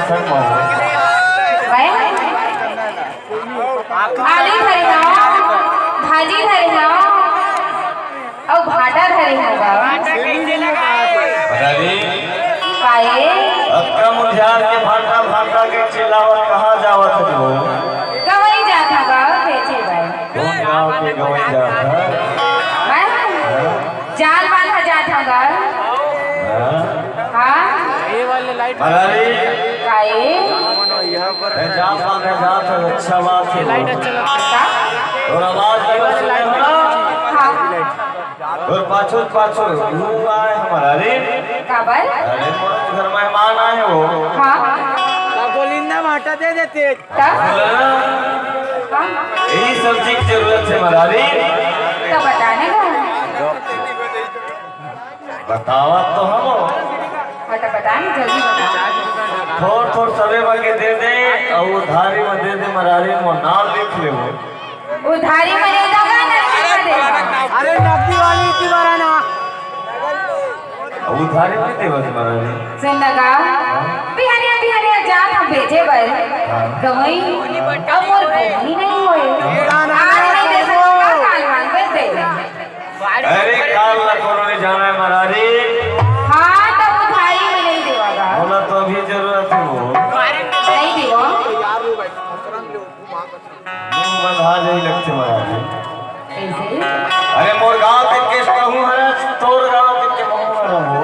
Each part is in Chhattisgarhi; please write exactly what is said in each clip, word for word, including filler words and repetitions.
मैं आलू धरे हंव, भाजी धरे हंव, अउ भाटा धरे हंव गा। अरे, काये? अतका मुंझार के भाटा भाटा के चिल्लावत कहाँ जावत हस? गंवई जात हंव गा, बेचे बर। कोन गांव के गंवई जात हस? मैं? हाँ? जाल बांधा जात हंव गा। हाँ? हाँ? अरे, काये? मैं जात बांधा जात हंव, अच्छा बात हे। का? अउ आवाज लगत हे ना? हाँ। अउ पाछू, पाछू, वो आय हे हमर, अरे। काबर? अरे, मोर घर मेहमान आय हे वो। हाँ। त गोलिंदा भाटा दे देते। त? हाँ। यही सब्जी के जरूरत हे हमर, अरे। त बता ना गा। बतावत तो हंव। हाँ, त बता ना, जल्दी बता। थोर थोर सबे मन के दे दे, अउ उधारी में दे दे, हमर, अरे, मोर नाम लिख ले वो। उधारी में दे दे गा, नगदी में दे दे गा? अरे, नगदी वाली इतनी बार आना। अउ उधारी में देवत हमर, अरे। सुन ना गा, बिहनिया, बिहनिया जात हंव बेचे बर। हाँ। गंवई, अउ मोर बोहनी नइ होय। हाँ। आज नइ दे सकंव, काल मांग के दे। अरे, काल ला कोनो नइ जानय हमर, अरे। हाँ, त उधारी में नइ देवंव गा। मोला तो अभी जरूरत हे वो। नइ देवंव। मुंह बंधा जाही लगथे हमर, अरे। कइसे? अरे, मोर गांव के केस कहूं हरस, तोर गांव के के कहूं हरस वो।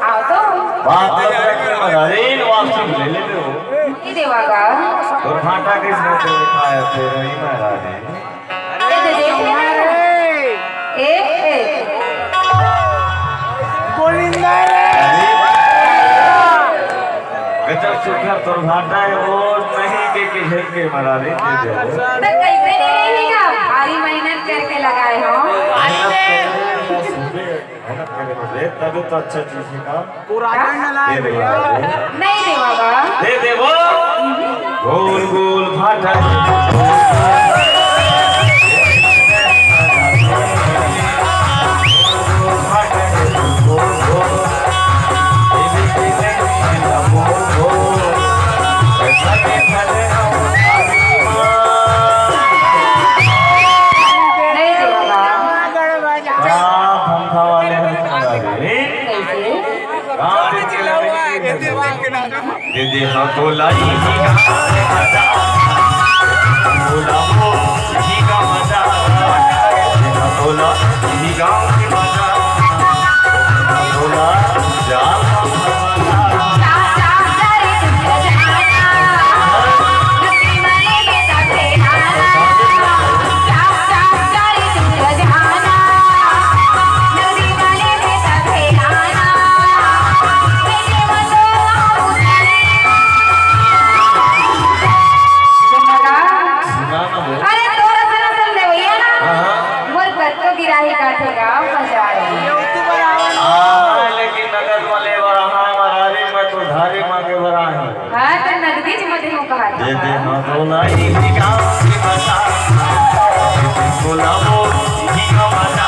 आओ तो। बात तो करके हमर, अरे, इन वापसी ले ले वो। नइ देवंव गा। तोर भाटा कइसे होथे, लिखाय हे, तेरा ही महाराज हे। ए, दे, दे, दे। ए, ए। गोविंदा रे। गजब सुघर तोर भाटा हे, वो नहीं के, के झन के मरा रे, दे दे वो। त कइसे नइ रही गा? भारी मेहनत करके लगाय हंव। मेहनत करे, मेहनत करे, तभी तो अच्छा चीज हे ना। पूरा दंड लाए दे दे भैया। बाबू। नहीं देवा बा। दे दे वो। गोल गोल भाटा। नहीं देवा बा। का धंधा वाले हैं तुम्हारे? कैसे? दे दे हाँ तोला, इही गाँव के मजा। तोला वो, इही गाँव मजा। दे दे हाँ तोला, इही गाँव के मजा। तोला, जा, जा, जा रे दुनिया जाना। नदी वाले में तबे आना। अरे तोर असन असन देवइया ना, हाँ, हाँ। मोर कतको गिराही काथे गाँव बाजार में। हाँ, लेकिन नगद में ले बर आहा, मरारी में तो उधारी मांगे बर आही। हाँ, त नगदीच म देहूँ कहत हँव। दे दे हाँ, बोला इही गाँव के बता। बोला वो इही गाँव बता।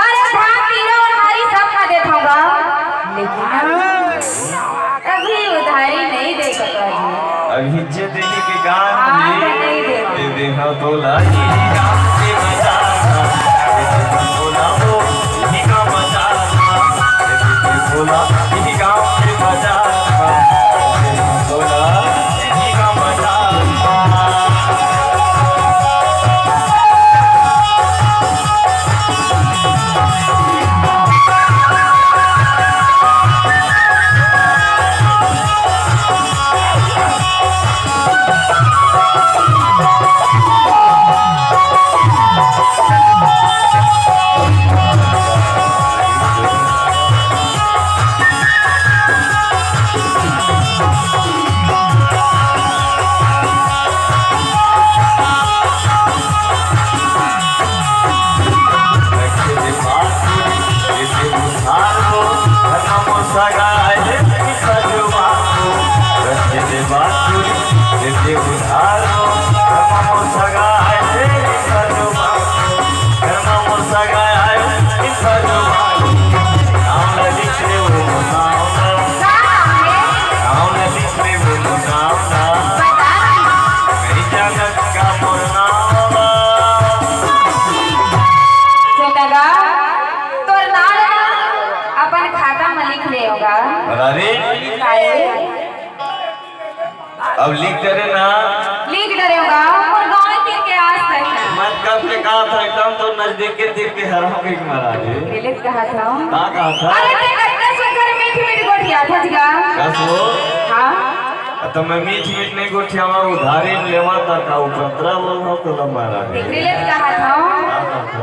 अरे धान तीनो उधारी सब म देत हँव गा, लेकिन अभी उधारी नहीं दे सकत हँव। अभी जे देही के गान हाँ, में तो नहीं दे। दे दे हाँ तोला, ये गाँव के बाजार मा। दे दे हाँ तोला वो, ये गाँव बाजार मा। दे दे हाँ तोला, ये गाँव के बाजार मा। दे दे हाँ तोला, ये गाँव बाजार मा। सुन गा, तोर नाम ला अपन खाता म लिख ले होगा। अरे, काहे? अब लिख डरे ना। लिख डरे होगा, मोर गाँव के, के आस तक ना। मत कब के कहा था, एकदम तो नजदीक के दिल के हर हो गई महाराज। गलत कहा था। का कहा था? अरे, ते कतना सुंदर मीठ मीठ गोठियाथस गा। कस वो? हाँ। तो मैं मीठ मीठ नहीं गोठियावा, उधारी लेवा था का उपद्रव हो तो लंबा रहा। गलत कहा था।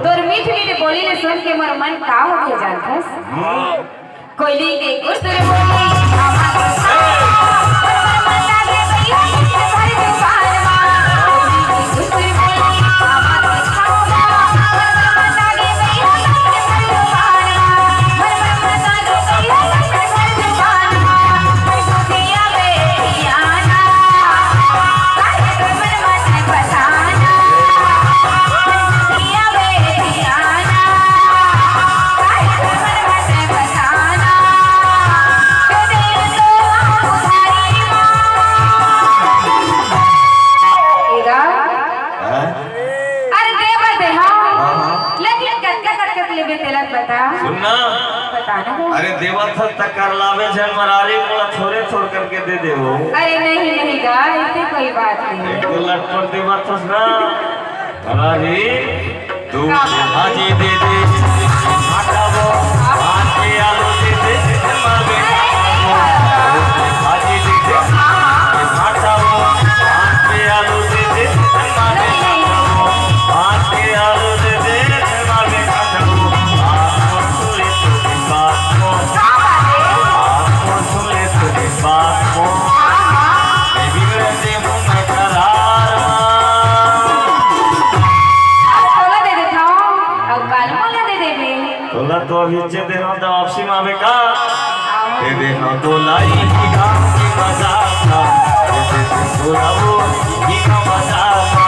तोर मीठ मीठ बोली ले सुन के मोर मन का हो गया जानथस? हम्म। कोयली के कुतुर बोली, आमा कुतुर बोली, आमा कुतुर बोली, आमा कुतुर बोली, आमा कुतुर बोली, आमा कुतुर बोली, ए गा? हाँ? अरे दे बर दे, हाँ। हाँ, हाँ। लेकिन कतका कतका लेबे तेला बता। सुन ना। बता ना गा। अरे देवत हस त कर लावे झन मरारी, मोला थोरे थोर करके दे दे वो। अरे नहीं, नहीं गा, ऐसे कोई बात नहीं। एक तो लटपट देवत हस ना। मरारी, दू भाजी दे दे, आटा वो, भात के आलू दे दे, मार दे। भाजी दे दे, आटा वो, भात के आलू दे दे, मार दे। भात के आलू दे दे, मार दे। तोला दे देथव, अउ काल मोला दे देबे। तोला तो अभी जे देहव त वापसी म आबे का? दे देहव तोला इही गाँव के बाजार मा। दे देहव तोला वो इही गाँव बाजार मा।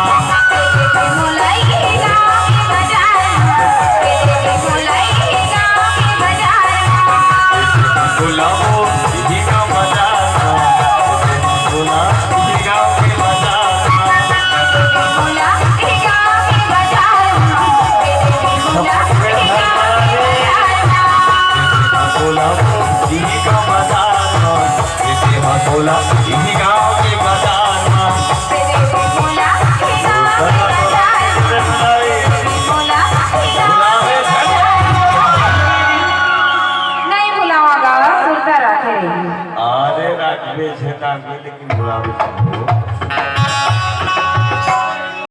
तोला वो इही गाँव बाजार मा। तोला इही गाँव के बाजार मा। तोला इही गाँव बाजार मा। तोला इही गाँव के बाजार मा। नहीं भुलावा गा, सुरता राखे रही। अरे राखबे छे, राखबे, लेकिन भुलाबे छे।